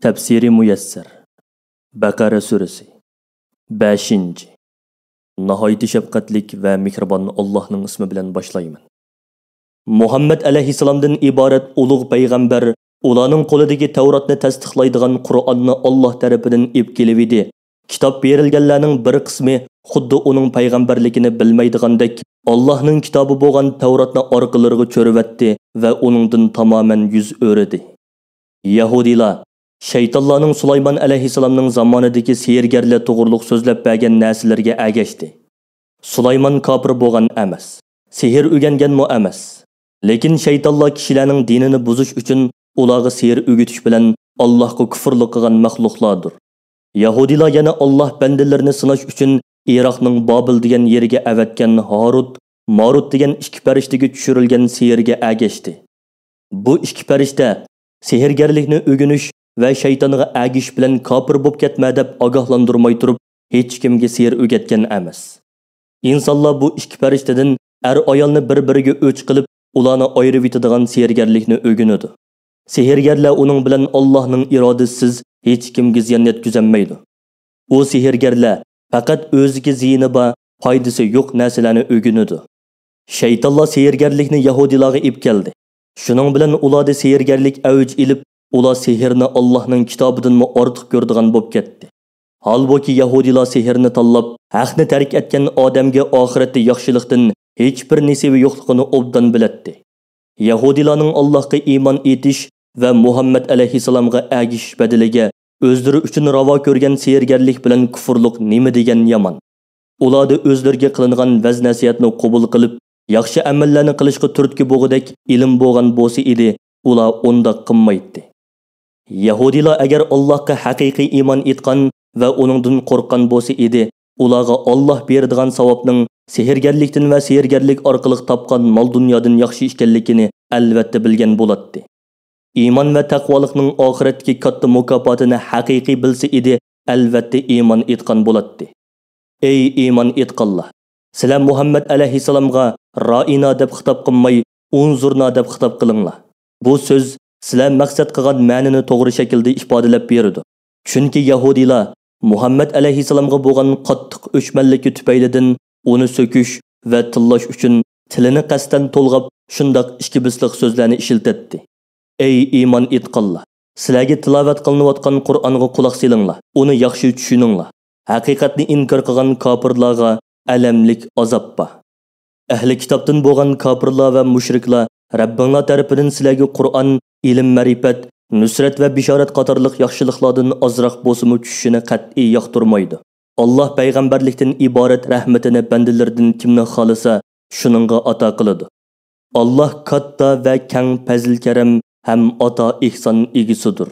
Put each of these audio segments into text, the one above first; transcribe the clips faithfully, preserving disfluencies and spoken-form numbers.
تەپسىرى مۇيەسسەر. بەقەرە سۈرىسى. بەشىنچى. ناھايىتى شەپقەتلىك ۋە مېھرىبان ئاللاھنىڭ ئىسمى بىلەن باشلايمەن. مۇھەممەد ئەلەيھىسسالامدىن ئىبارەت ئۇلۇغ پەيغەمبەر ئۇلارنىڭ قولىدىكى تەۋراتنى تەستىقلايدىغان قۇرئاننى ئاللاھ تەرىپىدىن ئېلىپ كېلىۋىدى. كىتاب بېرىلگەنلەرنىڭ بىر قىسمى خۇددى ئۇنىڭ پەيغەمبەرلىكىنى بىلمەيدىغاندەك، ئاللاھنىڭ كىتابى بولغان تەۋراتنى ئارقىلىرىغا چۆرۈۋەتتى ۋە ئۇنىڭدىن تامامەن يۈز ئۆرۈدى. يەھۇدىيلار، شەيتانلارنىڭ سۇلايمان ئەلەيھىسسالامنىڭ زامانىدىكى سېھىرگەرلەر توغرۇلۇق سۆزلەپ بەرگەن نەرسىلىرىگە ئەگەشتى. سۇلايمان كاپىر بولغان ئەمەس، سېھىر ئۆگەنگەنمۇ ئەمەس. لېكىن شەيتانلار كىشىلەرنىڭ دىنىنى بۇزۇش ئۈچۈن ئۇلارغا سېھىر ئۆگىتىش بىلەن ئاللاھقا كۇفرلۇق قىلغان مەخلۇقلاردۇر. يەھۇدىيلار يەنە ئاللاھ بەندىلىرىنى سىناش ئۈچۈن ئىراقنىڭ بابىل دېگەن يېرىگە ئەۋەتكەن ھاروت، ماروت دېگەن ئىككى پەرىشتىگە چۈشۈرۈلگەن سېھىرگە ئەگەشتى. بۇ ئىككى پەرىشتە سېھىرگەرلىكنى ئۆگىنىش ۋە شەيتانغا ئەگىشىش بىلەن كاپىر بولۇپ كەتمە دەپ ئاگاھلاندۇرماي تۇرۇپ، ھېچكىمگە سېھىر ئۆگەتكەن ئەمەس. ئىنسانلار بۇ ئىككى پەرىشتىدىن ئەر-ئايالنى بىر-بىرىگە ئۆچ قىلىپ، ئۇلارنى ئايرىۋېتىدىغان سېھىرگەرلىكنى ئۆگىنىدۇ. سېھىرگەرلەر ئۇنىڭ بىلەن ئاللاھنىڭ ئىرادىسىسىز ھېچكىمگە زىيان يەتكۈزەلمەيدۇ. ئۇ سېھىرگەرلەر پەقەت ئۆزىگە زىيىنى بار، پايدىسى يوق نەرسىلەرنى ئۆگىنىدۇ. شەيتانلار سېھىرگەرلىكنى يەھۇدىيلارغا ئېلىپ كەلدى. شۇنىڭ بىلەن ئۇلاردا سېھىرگەرلىك ئەۋج ئېلىپ، ئۇلار سېھىرنى ئاللاھنىڭ كىتابىدىنمۇ ئارتۇق كۆرىدىغان بولۇپ كەتتى. ھالبۇكى، يەھۇدىيلار سېھىرنى تاللاپ، ھەقنى تەرك ئەتكەن ئادەمگە ئاخىرەتتە ياخشىلىقتىن ھېچبىر نېسىۋى يوقلۇقىنى ئوبدان بىلەتتى. يەھۇدىيلارنىڭ ئاللاھقا ئىمان ئېيتىش ۋە مۇھەممەد ئەلەيھىسسالامغا ئەگىشىش بەدىلىگە ئۆزلىرى ئۈچۈن راۋا كۆرگەن سېھىرگەرلىك بىلەن كۇفرلۇق نېمە دېگەن يامان! ئۇلاردا ئۆزلىرىگە قىلىنغان ۋەز-نەسىھەتنى قوبۇل قىلىپ، ياخشى ئەمەللەرنى قىلىشقا تۈرتكە بولغۇدەك ئىلىم بولغان بولسا ئىدى، ئۇلار ئۇنداق قىلمايتتى. يەھۇدىيلار ئەگەر ئاللاھقا ھەقىقىي ئىمان ئېيتقان ۋە ئۇنىڭدىن قورققان بولسا ئىدى، ئۇلارغا ئاللاھ بېرىدىغان ساۋابنىڭ سېھىرگەرلىكتىن ۋە سېھىرگەرلىك ئارقىلىق تاپقان مال-دۇنيادىن ياخشى ئىكەنلىكىنى ئەلۋەتتە بىلگەن بولاتتى. ئىمان ۋە تەقۋالىقنىڭ ئاخىرەتتىكى كاتتا مۇكاپاتىنى ھەقىقىي بىلسە ئىدى، ئەلۋەتتە ئىمان ئېيتقان بولاتتى. ئەي ئىمان ئېيتقانلار! سىلەر مۇھەممەد ئەلەيھىسسالامغا رائىنا دەپ خىتاب قىلماي، ئۇنزۇرنا دەپ خىتاب قىلىڭلار. بۇ سۆز سىلەر مەقسەت قىلغان مەنىنى توغرا شەكىلدە ئىپادىلەپ بېرىدۇ. چۈنكى يەھۇدىيلار مۇھەممەد ئەلەيھىسسالامغا بولغان قاتتىق ئۆچمەنلىكى تۈپەيلىدىن ئۇنى سۆكۈش ۋە تىللاش ئۈچۈن تىلىنى قەستەن تولغاپ، شۇنداق ئىككى بىسلىق سۆزلەرنى ئىشلىتەتتى. ئەي ئىمان ئېيتقانلار! سىلەرگە تىلاۋەت قىلىنىۋاتقان قۇرئانغا قۇلاق سېلىڭلار، ئۇنى ياخشى چۈشىنىڭلار. ھەقىقەتنى ئىنكار قىلغان كاپىرلارغا ئەلەملىك ئازاب بار. ئەھلى كىتابتىن بولغان كاپىرلار ۋە مۇشرىكلار رەببىڭلار تەرىپىدىن سىلەرگە قۇرئان، ئىلىم-مەرىپەت، نۇسرەت ۋە بېشارەت قاتارلىق ياخشىلىقلاردىن ئازراق بولسىمۇ چۈشۈشىنى قەتئىي ياقتۇرمايدۇ. ئاللاھ پەيغەمبەرلىكتىن ئىبارەت رەھمىتىنى بەندىلىرىدىن كىمنى خالىسا، شۇنىڭغا ئاتا قىلىدۇ. ئاللاھ كاتتا ۋە كەڭ پەزىل-كەرەم ھەم ئاتا-ئېھسان ئىگىسىدۇر.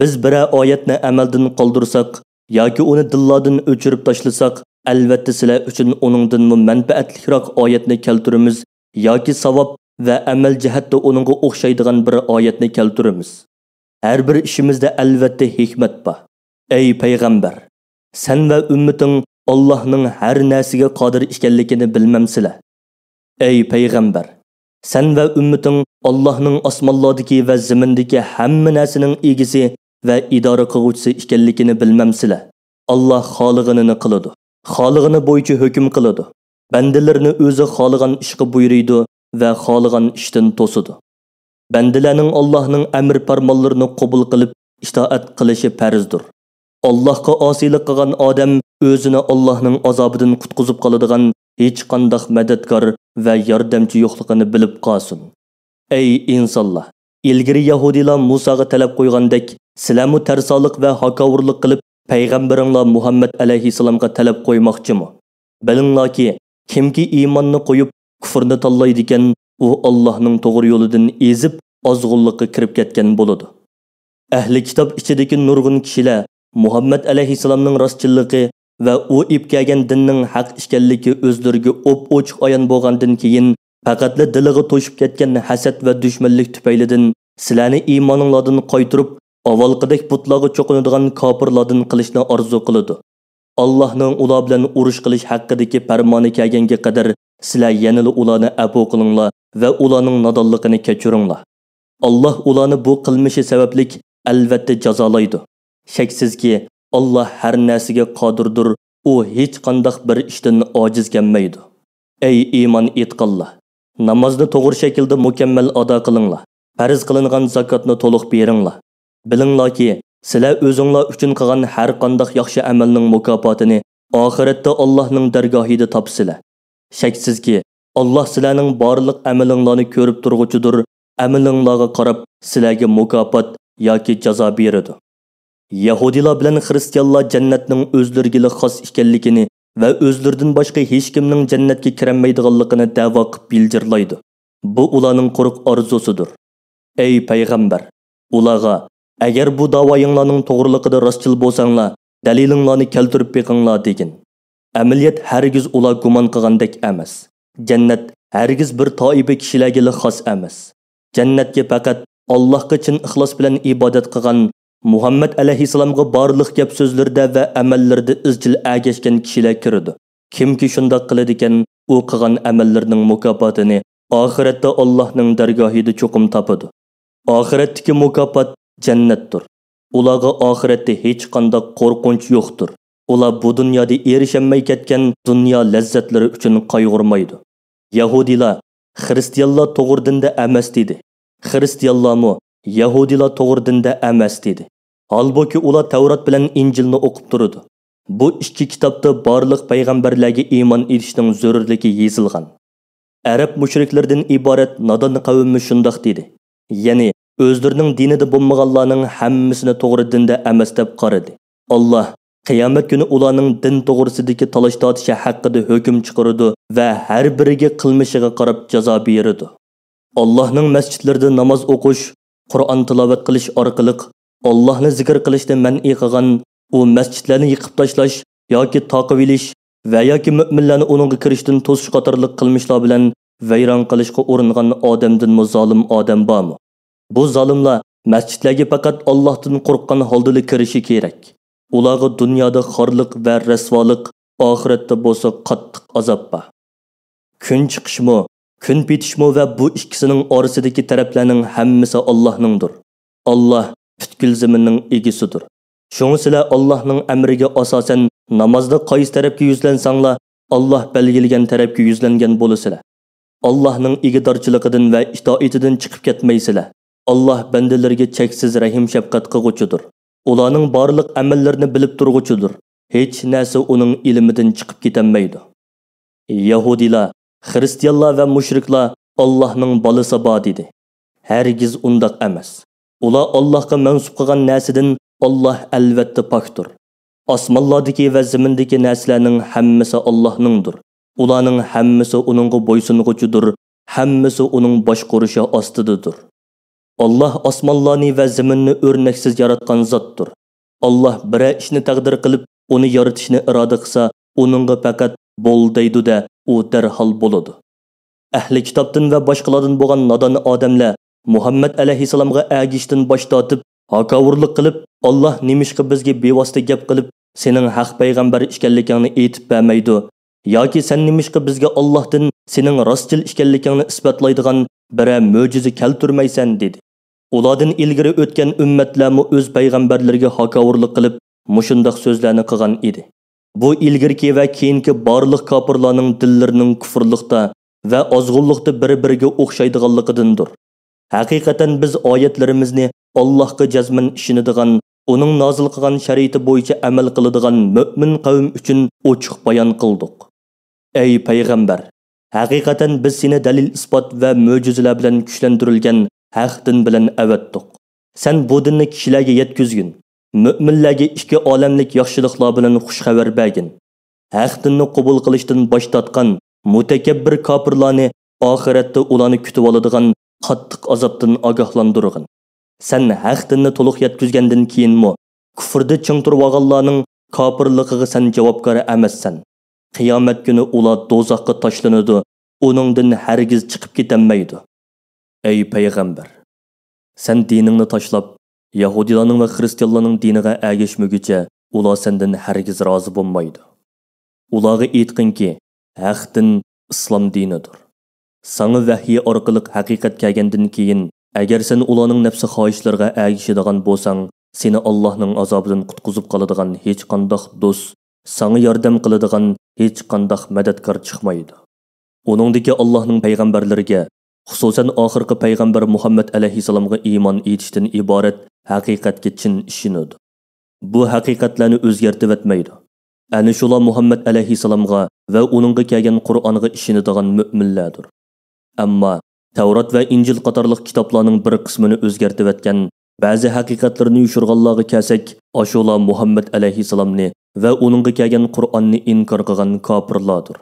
بىز بىرەر ئايەتنى ئەمەلدىن قالدۇرساق ياكى ئۇنى دىللاردىن ئۆچۈرۈپ تاشلىساق، ئەلۋەتتە سىلەر ئۈچۈن ئۇنىڭدىنمۇ مەنپەئەتلىكراق ئايەتنى كەلتۈرىمىز ياكى ساۋاب ۋە ئەمەل جەھەتتە ئۇنىڭغا ئوخشايدىغان بىر ئايەتنى كەلتۈرىمىز. ھەر بىر ئىشىمىزدە ئەلۋەتتە ھېكمەت بار. ئەي پەيغەمبەر! سەن ۋە ئۈممىتىڭ ئاللاھنىڭ ھەر نەرسىگە قادىر ئىكەنلىكىنى بىلمەمسىلەر؟ ئەي پەيغەمبەر! سەن ۋە ئۈممىتىڭ ئاللاھنىڭ ئاسمانلاردىكى ۋە زېمىندىكى ھەممە نەرسىنىڭ ئىگىسى ۋە ئىدارە قىلغۇچىسى ئىكەنلىكىنى بىلمەمسىلەر؟ ئاللاھ خالىغىنىنى قىلىدۇ، خالىغىنى بويىچە ھۆكۈم قىلىدۇ، بەندىلىرىنى ئۆزى خالىغان ئىشقا بۇيرۇيدۇ ۋە خالىغان ئىشتىن توسىدۇ. بەندىلەرنىڭ ئاللاھنىڭ ئەمر-پەرمانلىرىنى قوبۇل قىلىپ ئىتائەت قىلىشى پەرزدۇر. ئاللاھقا ئاسىيلىق قىلغان ئادەم ئۆزىنى ئاللاھنىڭ ئازابىدىن قۇتقۇزۇپ قالىدىغان ھېچقانداق مەدەتكار ۋە ياردەمچى يوقلۇقىنى بىلىپ قالسۇن. ئەي ئىنسانلار! ئىلگىرى يەھۇدىيلار مۇساغا تەلەپ قويغاندەك، سىلەرمۇ تەرسالىق ۋە ھاكاۋۇرلۇق قىلىپ، پەيغەمبىرىڭلار مۇھەممەد ئەلەيھىسسالامغا تەلەپ قويماقچىمۇ؟ بىلىڭلاركى، كىمكى ئىماننى قويۇپ، كۇفرنى تاللايدىكەن، ئۇ ئاللاھنىڭ توغرا يولىدىن ئېزىپ، ئازغۇنلۇققا كىرىپ كەتكەن بولىدۇ. ئەھلى كىتاب ئىچىدىكى نۇرغۇن كىشىلەر مۇھەممەد ئەلەيھىسسالامنىڭ راستچىللىقى ۋە ئۇ ئېلىپ كەلگەن دىننىڭ ھەق ئىكەنلىكى ئۆزلىرىگە ئوپئوچۇق ئايان بولغاندىن كېيىن، پەقەتلا دىلىغا توشۇپ كەتكەن ھەسەت ۋە دۈشمەنلىك تۈپەيلىدىن سىلەرنى ئىمانىڭلاردىن قايتۇرۇپ، ئاۋۋالقىدەك بۇتلارغا چوقۇنىدىغان كاپىرلاردىن قىلىشنى ئارزۇ قىلىدۇ. ئاللاھنىڭ ئۇلار بىلەن ئۇرۇش قىلىش ھەققىدىكى پەرمانى كەلگەنگە قەدەر سىلەر يەنىلا ئۇلارنى ئەپۇ قىلىڭلار ۋە ئۇلارنىڭ نادانلىقىنى كەچۈرۈڭلار. ئاللاھ ئۇلارنى بۇ قىلمىشى سەۋەبلىك ئەلۋەتتە جازالايدۇ. شەكسىزكى، ئاللا ھەر نەرسىگە قادىردۇر، ئۇ ھېچقانداق بىر ئىشتىن ئاجىز كەلمەيدۇ. ئەي ئىمان ئېيتقانلار! نامازنى توغرا شەكىلدە مۇكەممەل ئادا قىلىڭلار. پەرز قىلىنغان زاكاتنى تولۇق بېرىڭلار. بىلىڭلاركى، سىلەر ئۆزۈڭلار ئۈچۈن قىلغان ھەر قانداق ياخشى ئەمەلنىڭ مۇكاپاتىنى ئاخىرەتتە ئاللاھنىڭ دەرگاھىدا تاپىسىلەر. شەكسىزكى، ئاللاھ سىلەرنىڭ بارلىق ئەمىلىڭلارنى كۆرۈپ تۇرغۇچىدۇر، ئەمىلىڭلارغا قاراپ سىلەرگە مۇكاپات ياكى جازا بېرىدۇ. يەھۇدىيلار بىلەن خىرىستىيانلار جەننەتنىڭ ئۆزلىرىگىلا خاس ئىكەنلىكىنى ۋە ئۆزلىرىدىن باشقا ھېچكىمنىڭ جەننەتكە كىرەلمەيدىغانلىقىنى دەۋا قىلىپ يىلجىرلايدۇ. بۇ ئۇلارنىڭ قۇرۇق ئارزۇسىدۇر. ئەي پەيغەمبەر، ئۇلارغا، ئەگەر بۇ داۋايىڭلارنىڭ توغرىلىقىدا راستچىل بولساڭلار، دەلىلىڭلارنى كەلتۈرۈپ بېقىڭلار دېگىن. ئەمەلىيەت ھەرگىز ئۇلار گۇمان قىلغاندەك ئەمەس. جەننەت ھەرگىز بىر تائىپە كىشىلەرگىلا خاس ئەمەس. جەننەتكە پەقەت ئاللاھقا چىن ئىخلاس بىلەن ئىبادەت قىلغان، مۇھەممەد ئەلەيھىسسالامغا بارلىق گەپ سۆزلىرىدە ۋە ئەمەللىرىدە ئىزچىل ئەگەشكەن كىشىلەر كىرىدۇ. كىمكى شۇنداق قىلىدىكەن، ئۇ قىلغان ئەمەللىرىنىڭ مۇكاپاتىنى ئاخىرەتتە ئاللاھنىڭ دەرگاھىدا چوقۇم تاپىدۇ. ئاخىرەتتىكى مۇكاپات جەننەتتۇر. ئۇلارغا ئاخىرەتتە ھېچقانداق قورقۇنچ يوقتۇر. ئۇلار بۇ دۇنيادا ئېرىشەلمەي كەتكەن دۇنيا لەززەتلىرى ئۈچۈن قايغۇرمايدۇ. يەھۇدىيلار، خىرىستىيانلار توغرا دىندا ئەمەس دېدى. خىرىستىيانلارمۇ، يەھۇدىيلار توغرا دىندا ئەمەس دېدى. ھالبۇكى، ئۇلار تەۋرات بىلەن ئىنجىلنى ئوقۇپ تۇرىدۇ. بۇ ئىككى كىتابتا بارلىق پەيغەمبەرلەرگە ئىمان ئېيتىشنىڭ زۆرۈرلۈكى يېزىلغان. ئەرەب مۇشرىكلىرىدىن ئىبارەت نادان قەۋممۇ شۇنداق دېدى. يەنى، ئۆزلىرىنىڭ دىنىدا بولمىغانلارنىڭ ھەممىسىنى توغرا دىندا ئەمەس دەپ قارىدى. ئاللاھ قىيامەت كۈنى ئۇلارنىڭ دىن توغرىسىدىكى تالاش-تارتىشى ھەققىدە ھۆكۈم چىقىرىدۇ ۋە ھەر بىرىگە قىلمىشىغا قاراپ جازا بېرىدۇ. ئاللاھنىڭ مەسچىتلىرىدە ناماز ئوقۇش، قۇرئان تىلاۋەت قىلىش ئارقىلىق ئاللاھنى زىكىر قىلىشنى مەنئى قىلغان، ئۇ مەسچىتلەرنى يېقىپ تاشلاش ياكى تاقىۋېلىش ۋە ياكى مۆمىنلەرنى ئۇنىڭغا كىرىشتىن توسۇش قاتارلىق قىلمىشلار بىلەن ۋەيران قىلىشقا ئۇرۇنغان ئادەمدىنمۇ زالىم ئادەم بارمۇ؟ بۇ زالىملار مەسچىتلەرگە پەقەت ئاللاھتىن قورققان ھالدىلا كىرىشى كېرەك. ئۇلارغا دۇنيادا خارلىق ۋە رەسۋالىق، ئاخىرەتتە بولسا قاتتىق ئازاب بار. كۈن چىقىشمۇ، كۈن پېتىشمۇ ۋە بۇ ئىككىسىنىڭ ئارىسىدىكى تەرەپلەرنىڭ ھەممىسى ئاللاھنىڭدۇر. ئاللاھ پۈتكۈل زېمىننىڭ ئىگىسىدۇر. شۇڭا سىلەر ئاللاھنىڭ ئەمرىگە ئاساسەن نامازدا قايسى تەرەپكە يۈزلەنسەڭلار، ئاللاھ بەلگىلىگەن تەرەپكە يۈزلەنگەن بولىسىلەر. ئاللاھنىڭ ئىگىدارچىلىقىدىن ۋە ئىتائىتىدىن چىقىپ كەتمەيسىلەر. ئاللاھ بەندىلىرىگە چەكسىز رەھىم-شەپقەت قىلغۇچىدۇر. ئۇلارنىڭ بارلىق ئەمەللىرىنى بىلىپ تۇرغۇچىدۇر. ھېچ نەرسە ئۇنىڭ ئىلمىدىن چىقىپ كېتەلمەيدۇ. يەھۇدىيلار، خىرىستىيانلار ۋە مۇشرىكلار ئاللاھنىڭ بالىسى بار دېدى. ھەرگىز ئۇنداق ئەمەس. ئۇلار ئاللاھقا مەنسۇپ قىلغان نەرسىدىن ئاللاھ ئەلۋەتتە پاكتۇر. ئاسمانلاردىكى ۋە زېمىندىكى نەرسىلەرنىڭ ھەممىسى ئاللاھنىڭدۇر. ئۇلارنىڭ ھەممىسى ئۇنىڭغا بويسۇنغۇچىدۇر، ھەممىسى ئۇنىڭ باشقۇرۇشى ئاستىدىدۇر. ئاللاھ ئاسمانلارنى ۋە زېمىننى ئۆرنەكسىز ياراتقان زاتتۇر. ئاللاھ بىرەر ئىشنى تەقدىر قىلىپ، ئۇنى يارىتىشنى ئىرادە قىلسا، ئۇنىڭغا پەقەت «بول» دەيدۇ-دە، ئۇ دەرھال بولىدۇ. ئەھلى كىتابتىن ۋە باشقىلاردىن بولغان نادان ئادەملەر مۇھەممەد ئەلەيھىسسالامغا ئەگىشىشتىن باش تارتىپ، ھاكاۋۇرلۇق قىلىپ، «ئاللاھ نېمىشقا بىزگە بىۋاسىتە گەپ قىلىپ، سېنىڭ ھەق پەيغەمبەر ئىكەنلىكىڭنى ئېيتىپ بەرمەيدۇ؟ ياكى سەن نېمىشقا بىزگە ئاللاھتىن سېنىڭ راستچىل ئىكەنلىكىڭنى ئىسپاتلايدىغان بىرەر مۆجىزە كەلتۈرمەيسەن؟» دېدى. ئۇلاردىن ئىلگىرى ئۆتكەن ئۈممەتلەرمۇ ئۆز پەيغەمبەرلىرىگە ھاكاۋۇرلۇق قىلىپ، مۇشۇنداق سۆزلەرنى قىلغان ئىدى. بۇ ئىلگىرىكى ۋە كېيىنكى بارلىق كاپىرلارنىڭ دىللىرىنىڭ كۇفرلۇقتا ۋە ئازغۇنلۇقتا بىر-بىرىگە ئوخشايدىغانلىقىدىندۇر. ھەقىقەتەن بىز ئايەتلىرىمىزنى ئاللاھقا جەزمەن ئىشىنىدىغان، ئۇنىڭ نازىل قىلغان شەرىئىتى بويىچە ئەمەل قىلىدىغان مۆمىن قەۋم ئۈچۈن ئوچۇق بايان قىلدۇق. ئەي پەيغەمبەر! ھەقىقەتەن بىز سېنى دەلىل-ئىسپات ۋە مۆجىزىلەر بىلەن كۈچلەندۈرۈلگەن ھەق دىن بىلەن ئەۋەتتۇق. سەن بۇ دىننى كىشىلەرگە يەتكۈزگىن، مۆمىنلەرگە ئىككى ئالەملىك ياخشىلىقلار بىلەن خۇش خەۋەر بەرگىن. ھەق دىننى قوبۇل قىلىشتىن باش تارتقان مۇتەكەببىر كاپىرلارنى ئاخىرەتتە ئۇلارنى كۈتۈۋالىدىغان قاتتىق ئازابتىن ئاگاھلاندۇرغىن. سەن ھەق دىننى تولۇق يەتكۈزگەندىن كېيىنمۇ كۇفردا چىڭ تۇرۇۋالغانلارنىڭ كاپىرلىقىغا سەن جاۋابكار ئەمەسسەن. قىيامەت كۈنى ئۇلار دوزاخقا تاشلىنىدۇ، ئۇنىڭدىن ھەرگىز چىقىپ كېتەلمەيدۇ. ئەي پەيغەمبەر! سەن دىنىڭنى تاشلاپ، يەھۇدىيلارنىڭ ۋە خىرىستىيانلارنىڭ دىنىغا ئەگەشمىگۈچە، ئۇلار سەندىن ھەرگىز رازى بولمايدۇ. ئۇلارغا ئېيتقىنكى، ھەق دىن ئىسلام دىنىدۇر. ساڭا ۋەھيى ئارقىلىق ھەقىقەت كەلگەندىن كېيىن، ئەگەر سەن ئۇلارنىڭ نەپسى خاھىشلىرىغا ئەگىشىدىغان بولساڭ، سېنى ئاللاھنىڭ ئازابىدىن قۇتقۇزۇپ قالىدىغان ھېچقانداق دوست، ساڭا ياردەم قىلىدىغان ھېچقانداق مەدەتكار چىقمايدۇ. ئۇنىڭدىكى ئاللاھنىڭ پەيغەمبەرلىرىگە، خۇسۇسەن ئاخىرقى پەيغەمبەر مۇھەممەد ئەلەيھىسسالامغا ئىمان ئېيتىشتىن ئىبارەت ھەقىقەتكە چىن ئىشىنىدۇ. بۇ ھەقىقەتلەرنى ئۆزگەرتىۋەتمەيدۇ. ئەنە شۇلار مۇھەممەد ئەلەيھىسسالامغا ۋە ئۇنىڭغا كەلگەن قۇرئانغا ئىشىنىدىغان مۆمىنلەردۇر. ئەمما تەۋرات ۋە ئىنجىل قاتارلىق كىتابلارنىڭ بىر قىسمىنى ئۆزگەرتىۋەتكەن، بەزى ھەقىقەتلىرىنى يوشۇرغانلارغا كەلسەك، ئاشۇلار مۇھەممەد ئەلەيھىسسالامنى ۋە ئۇنىڭغا كەلگەن قۇرئاننى ئىنكار قىلغان كاپىرلاردۇر.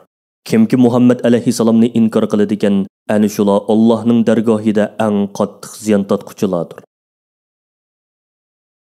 كىمكى مۇھەممەد ئەلەيھىسسالامنى ئىنكار قىلىدىكەن، ئەنە شۇلار ئاللاھنىڭ دەرگاھىدا ئەڭ قاتتىق زىيان تارتقۇچىلاردۇر.